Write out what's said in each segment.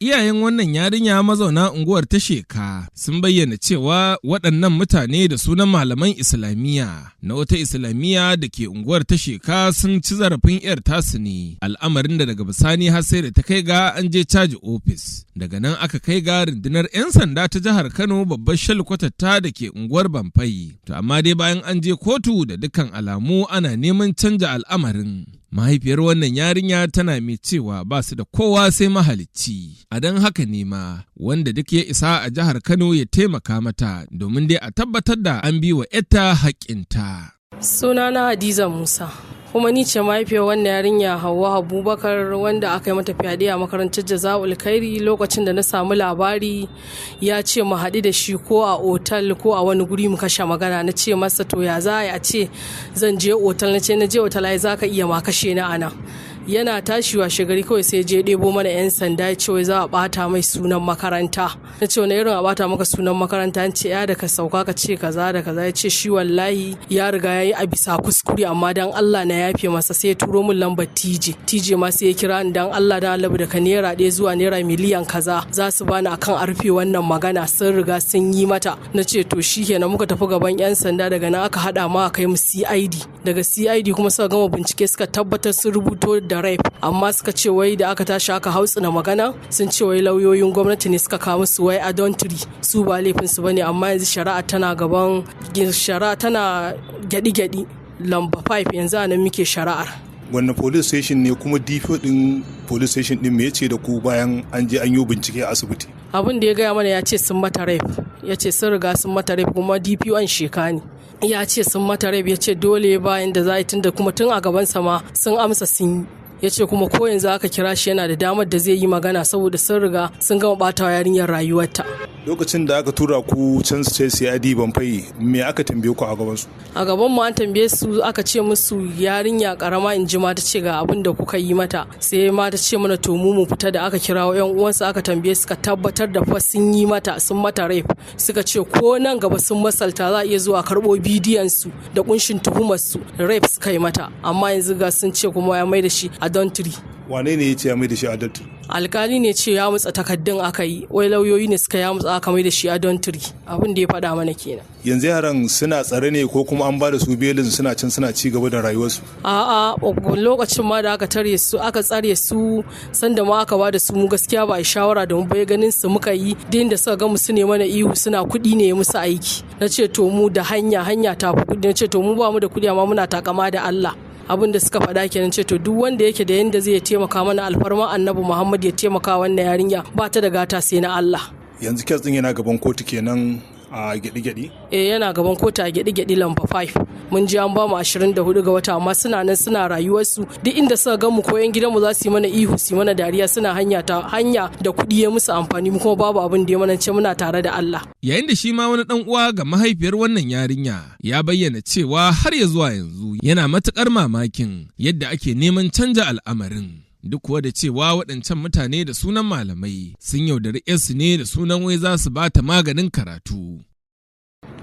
Iyayen wannan yarinya mazauna unguwar ta Sheka sun bayyana cewa waɗannan mutane da sunan malaman Islamiyya na wata Islamiyya da ke unguwar ta Sheka sun ci zarafin 'yar tasu ne, al'amarin da daga bisani har sai da ta kai ga an je caji ofis. Daga nan aka kai ga rundunar 'yan sanda ta jihar Kano babbar shalkwatatta da ke unguwar Bamfai. To amma dai bayan an je kotu, da dukkan alamu ana neman canja al'amarin. Mahaifiyar wannan yarinya tana mai cewa ba su da kowa sai mahalicci. A don haka ne ma wanda duk ya isa a jihar Kano ya taimaka mata domin dai a tabbatar da an bi wa 'yarta haƙƙinta. Sunana Hadiza Musa. Kuma ni ce mahaifiyar wannan yarinya Hauwa Abubakar wanda aka yi mata fyaɗe a makarantar Jaza'ul Khairi. Lokacin da na samu labari, ya ce mu haɗu da shi ko a otal ko a wani guri mu kashe magana. Na ce masa, to ya za a ce zan je otal? Na ce na je otal ai za ka iya ma kashe ni anan. Yana tashi washe gari kawai sai je ɗebo mana 'yan sanda, ya ce wai za a ɓata mai sunan makaranta. Na ce, wani irin a ɓata maka sunan makaranta? An ce ya da ka sauka ka ce kaza da kaza. Ya ce shi wallahi ya riga ya yi a bisa kuskure, amma dan Allah na yafe masa. Sai ya turo min lambar TJ. TJ ma sai ya kira ni, dan Allah dan Allah, daga ₦1 zuwa ₦1 miliyan kaza za su bani akan a rufe wannan magana, sun riga sun yi mata. Na ce to shikenan. Muka tafi gaban 'yan sanda. Daga nan aka hada ma kai mu CID. Daga CID kuma suka gama bincike, suka tabbatar sun rubuto da rape, amma suka ce wai da aka tashi aka hautsina magana, sun ce wai lauyoyin gwamnati ne suka kawo musu wai adultery, su ba laifin su bane. Amma yanzu shari'a tana gaban shari'a, tana gyadi-gyadi lamba 5, yanzu anan muke shari'ar. Wannan police station ne? Kuma DPO din police station din me yace da ku bayan an je an yi bincike a asibiti? Abin da ya gaya mana, ya ce sun mata rape. Ya ce sun riga sun mata rape, kuma DPO an Sheka ne. Ya ce sun mata rape, ya ce dole bayan da za a yi, tunda kuma tun a gabansa ma sun amsa sun yi. Ya ce kuma ko yanzu aka kira shi yana da damar da zai yi magana, saboda sun riga sun gama batawa yarinyar rayuwarta. Lokacin da aka tura ku can state CID Bamfai, me aka tambaye ku a gaban su? A gaban mu an tambaye su, aka ce musu yarinya karama in ji ma ta ce ga abin da kuka yi mata. Sai ma ta ce mana to mu mu fita. Da aka kirawo yan uwansu aka tambaye, suka tabbatar da fa sun yi mata, sun mata rape. Suka ce ko nan gaba sun masalta, za a iya zuwa karbo bidiyon su da kunshin tuhumar su, rape suka yi mata. Amma yanzu ga sun ce kuma ya mai da shi adultery. Wane ne ya ce ya mai da shi adultery? Alkali ne ce ya mutsa takaddun aka yi, wai lauyoyi ne suka ya mutsa aka mai da shi adultery. Abin da ya faɗa mana kenan. Yanzu yaran suna tsare ne ko kuma an ba da su belin, suna can suna ci gaba da rayuwarsu? A'a, lokacin ma da aka tare su, aka tsare su, sanda ma aka ba da su, mu gaskiya ba a shawara da mu bai, ganin su muka yi. Din da suka ga mu su ne mana ihu, suna kuɗi ne musu aiki. Na ce to mu da hanya, hanya ta fi kuɗi. Na ce to mu ba mu da kuɗi, amma muna takama da Allah. Abin da suka faɗa kenan. Ce to duk wanda yake da yanda zai taimaka mana, alfarma Annabi Muhammad, ya taimaka. Wannan yarinya ba ta da gata sai na Allah. Yanzu case din yana gaban kotu kenan a gyaɗi-gyaɗi? Eh, yana gaban kotu a gyaɗi-gyaɗi lamba 5. Mun ji an ba mu 24 ga wata, amma suna nan suna rayuwarsu. Duk inda suka ga mu ko yan gidanmu za su yi mana ihu, su yi mana dariya. Suna hanya ta hanya da kuɗi ya musu amfani, mu kuma babu abin da ya mana. Ce muna tare da Allah. Yayin da shi ma wani dan uwa ga mahaifiyar wannan yarinya ya bayyana cewa har ya zuwa yanzu yana matukar mamakin yadda ake neman canja al'amarin, duk kuwa da cewa waɗancan mutane da sunan malamai sun yaudari 'yarsu ne da sunan wai za su ba ta maganin karatu.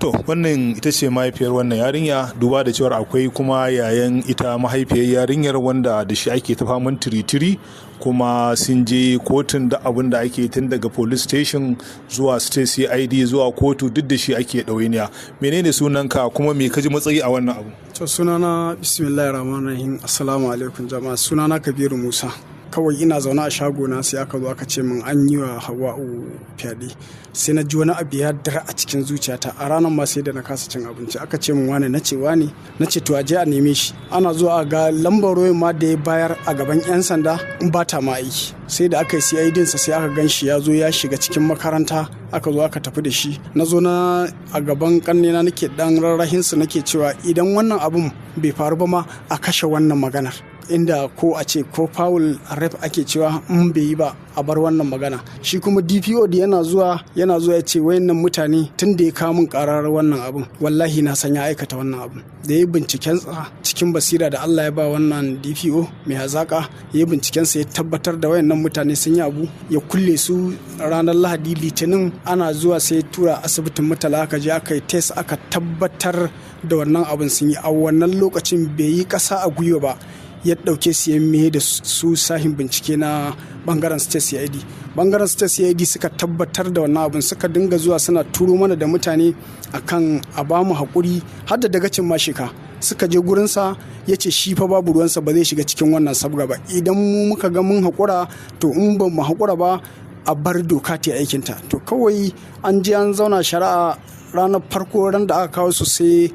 To, wannan ita ce mahaifiyar wannan yarinya. Duba da cewar akwai kuma yayan ita mahaifiyar yarinyar wanda da shi ake ta faman tiritiri, kuma sun je kotun da abin da ake tun daga police station zuwa state CID zuwa kotu, duk da shi ake ɗawainiya. Menene sunanka, kuma me kaji matsayi a wannan abu? To, sunana, bismillahir rahmanir rahim, assalamu alaikum jama'a, sunana Kabiru Musa. Kawai ina zaune a shagona sai aka zo aka ce min an yi wa Hawa'u fyaɗe. Sai na ji wani abu ya dara a cikin zuciyata. A ranar ma sai da na kasa cin abinci. Aka ce min wane, na ce wane, na ce to aje a neme shi. Ana zuwa a ga lambar wayan ma da ya bayar a gaban yan sanda in ba ta ma aiki. Sai da aka yi CID sa, sai aka gan shi ya zo ya shiga cikin makaranta, aka zo aka tafi da shi. Na zo na a gaban kannena nake dan rarrahin su, nake cewa idan wannan abun bai faru ba ma, a kashe wannan maganar, inda ko a ce ko foul rape ake cewa, in bai yi ba a bar wannan magana. Shi kuma DPO da yana zuwa ya ce wayannan mutane, tun da ya kawo min karar wannan abun, wallahi na san ya aikata wannan abun. Da ya binciken sa cikin basira da Allah ya ba wannan DPO mai hazaka, ya binciken sa ya tabbatar da wayannan mutane sun yi abu, ya kulle su ranar Lahadi. Litinin ana zuwa sai ya tura asibitin Murtala, aka je aka yi test, aka tabbatar da wannan abun sun yi. A wannan lokacin bai yi kasa a gwiwa ba. Ya ɗauke su, ya da su sahin bincike na bangaren state CID. Bangaren state CID suka tabbatar da wannan abin, suka dinga zuwa suna turo mana da mutane akan a ba mu haƙuri, har da dagacin mashika suka je gurinsa. Ya ce shi fa babu ruwansa, ba zai shiga cikin wannan sabga ba. Idan mu muka ga mun haƙura, to in ba mu haƙura ba, a bar doka ta aikinta. To kawai an je an zauna shari'a ranar farko, ran da aka kawo su, sai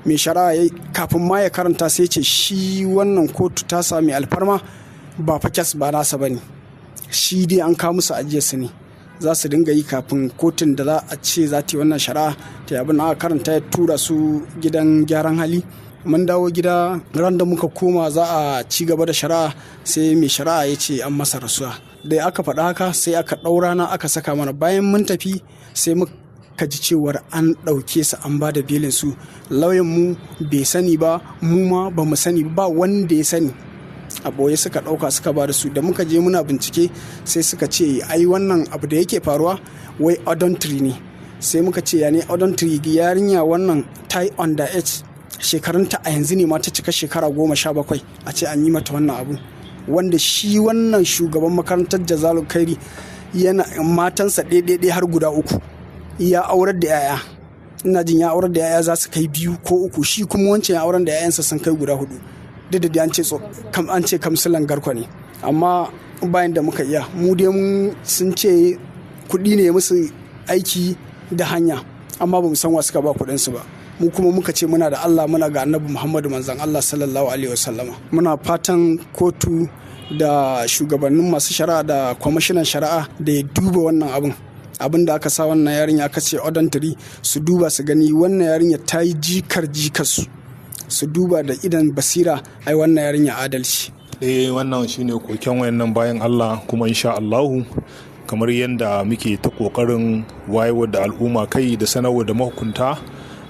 mai shari'a kafin ma ya karanta sai ce shi wannan kotu ta sami alfarma ba fa case ba nasa bane, shi dai an kawo musu ajiyar su ne za su dinga yi kafin kotun da za a ce za ta yi wannan shari'a ta abin. Aka karanta, ya tura su gidan gyaran hali. Mun dawo gida, ran da muka koma za a ci gaba da shari'a, sai mai shari'a ya ce an masa rasuwa. Da aka faɗa haka, sai aka ɗaura na aka saka mana. Bayan mun tafi, sai muka ji cewar an ɗauke su, an ba da belin su. Lauyan mu bai sani ba, mu ma ba mu sani ba, wanda ya sani. A ɓoye suka ɗauka suka ba da su. Da muka je muna bincike, sai suka ce ai wannan abu da yake faruwa wai adultery ne. Sai muka ce ya ne adultery? Yarinya wannan ta yi under age, shekarunta a yanzu ne ma ta cika shekara 17, a ce an yi mata wannan abu, wanda shi wannan shugaban makarantar Jazalul Kairi yana matansa ɗaiɗaiɗai har guda uku, ya aurar da 'ya'ya. Ina jin ya aurar da 'ya'ya za su kai biyu ko uku. Shi kuma wancan ya aurar da 'ya'yansa sun kai guda hudu, duk da an ce kamsilan garkwa ne. Amma bayan da muka iya, mu dai mun sun ce kuɗi ne musu aiki da hanya, amma ba mu san wa suka ba kuɗinsu ba. Mu kuma muka ce muna da Allah, muna ga Annabi Muhammadu, manzon Allah sallallahu alaihi wasallama. Muna fatan kotu da shugabannin masu shari'a da kwamishinan shari'a da ya duba wannan abin, abin da aka sa wannan yarinya aka ce adultery, su duba su gani. Wannan yarinya ta yi jikar jikarsu, su duba da idan basira, ai wannan yarinya adalci. Eh, wannan shine koken wayannan bayan Allah. Kuma insha Allahu, kamar yadda muke ta kokarin wayewar da al'umma kai da sanarwa da mahukunta,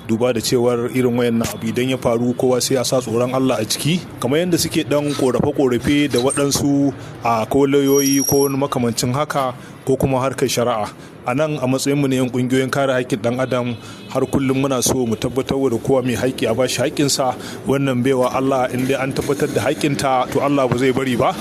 duba da cewar irin wayannan abu idan ya faru, kowa sai ya sa tsoron Allah a ciki, kamar yadda suke dan korafe-korafe da waɗansu a ko lauyoyi ko wani makamancin haka ko kuma harkar shari'a. A nan a matsayinmu na yan kungiyoyin kare haƙƙin ɗan adam, har kullum muna so mu tabbatar da kowa mai haƙƙi a bashi haƙƙinsa. Wannan baiwa Allah, in dai an tabbatar da haƙƙinta, to Allah ba zai bari ba.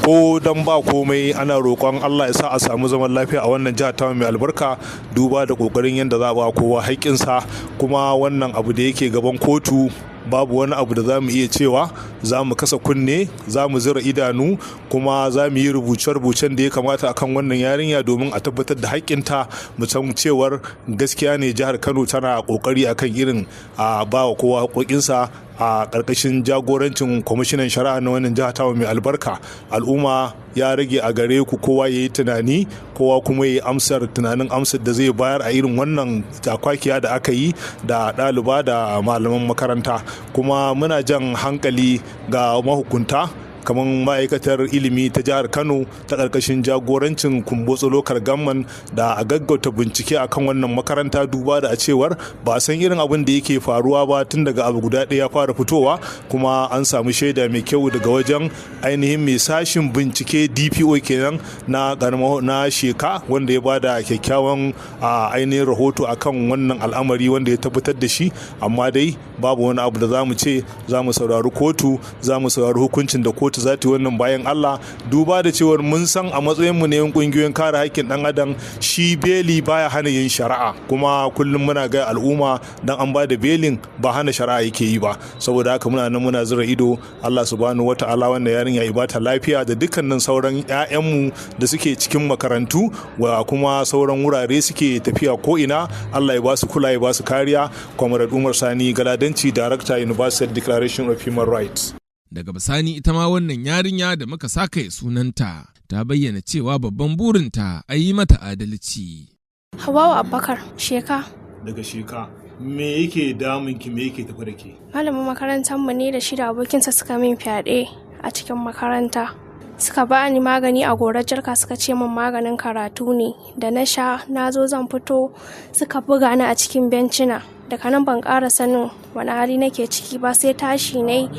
Ko dan ba komai, ana roƙon Allah ya sa a samu zaman lafiya a wannan jihar ta mai albarka, duba da ƙoƙarin yadda za a ba kowa haƙƙinsa. Kuma wannan abu da yake gaban kotu, babu wani abu da za mu iya cewa. Za mu kasa kunne, za mu zira idanu, kuma za mu yi rubuce-rubucen da ya kamata akan wannan yarinya domin a tabbatar da haƙƙinta. Mu san cewar gaskiya ne jihar Kano tana ƙoƙari akan irin a ba wa kowa haƙoƙinsa a ƙarƙashin jagorancin kwamishinan shari'a na wannan jihar tamu mai albarka. Al'umma, ya rage a gare ku, kowa ya yi tunani, kowa kuma ya yi amsar tunanin amsar da zai bayar a irin wannan takwakiya da aka yi da ɗaliba da malaman makaranta. Kuma muna jan hankali ga mahukunta, kamar ma'aikatar ilimi ta jihar Kano ta ƙarƙashin jagorancin Kumbotso Local Government, da a gaggauta bincike akan wannan makaranta, duba da a cewar ba a san irin abin da yake faruwa ba tun daga abu guda ɗaya ya fara fitowa. Kuma an samu shaida mai kyau daga wajen ainihin mai sashin bincike, DPO kenan na na Sheka, wanda ya bada kyakkyawan ainihin rahoto akan wannan al'amari wanda ya tabbatar da shi. Amma dai babu wani abu da za mu ce. Za mu saurari kotu, za mu saurari hukuncin da kotu za ta yi wannan bayan Allah, duba da cewar mun san a matsayin mu ne yan kungiyoyin kare haƙƙin dan adam, shi beli baya hana yin shari'a. Kuma kullum muna ga al'umma, dan an ba da belin ba hana shari'a yake yi ba. Saboda haka muna nan muna zira ido. Allah subhanahu wata'ala wannan yarinya ya bata lafiya da dukkanin sauran 'ya'yanmu da suke cikin makarantu wa kuma sauran wurare suke tafiya ko ina. Allah ya ba su kula, ya ba su kariya. Comrade Umar Sani Galadanci, Director, Universal Declaration of Human Rights. Daga bisani ita ma wannan yarinya da muka saka sunanta ta bayyana cewa babban burinta a yi mata adalci. Hawawa Abubakar, Sheka. Daga Sheka, me yake damun ki? Me yake tafi da ke? Malamin makarantar mu ne da shi da abokinsa suka min fyaɗe a cikin makaranta. Suka ba ni magani a gorar jarka, suka ce min maganin karatu ne. Da na sha, na zo zan fito, suka buga ni a cikin bencina. Daga nan ban ƙara sanin wani hali nake ciki ba, sai tashi ne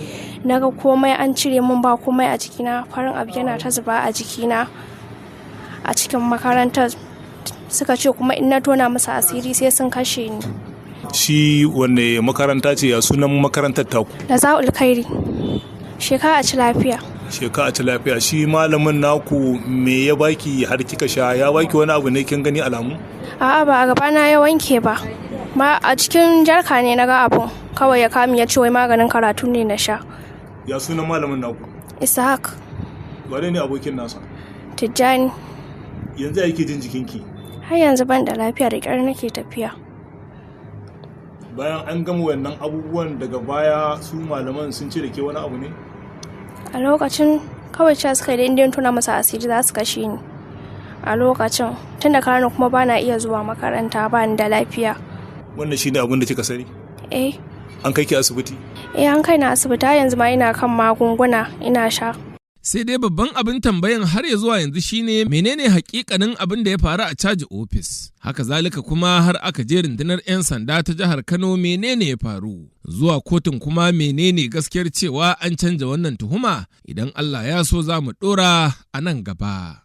na ga komai an cire min, ba komai a jikina, farin abu yana ta zuba a jikina a cikin makarantar. Suka ce kuma in na tona masa asiri sai sun kashe ni. Shi wanne makaranta ce? Ya sunan makarantar taku? Da Za'ul Kairi. Shekara a ci lafiya. Sheka a ci lafiya. Shi malamin naku me ya baki har kika sha? Ya baki wani abu ne, kin gani alamu? A'a, ba a gabana ya wanke ba. Ma a cikin jarka ne na ga abun. Kawai ya kami ya ce wai maganin karatu ne na sha. Ya sunan malamin naku? Ishaq. Wane ne abokin nasa? Tijjani. Yanzu ya yake jin jikinki? Har yanzu ban da lafiya, da ƙyar nake tafiya. Bayan an gama wannan abubuwan, daga baya su malaman sun ce da ke wani abu ne? A lokacin kawai cewa suka yi da indiyan tuna masa asiri za su kashe ni. A lokacin tun da karni kuma bana iya zuwa makaranta, ba ni da lafiya. Wannan shine abin da kika sani? Eh. An kai ki asibiti? Eh, an kai na asibiti, har yanzu ma ina kan magunguna ina sha. Sai dai babban abin tambayan har ya zuwa yanzu shine, menene hakikanin abin da ya faru a caji ofis? Haka zalika kuma har aka je rundunar 'yan sanda ta jihar Kano, menene ya faru? Zuwa kotun kuma, menene gaskiyar cewa an canja wannan tuhuma? Idan Allah ya so, za mu dora a nan gaba.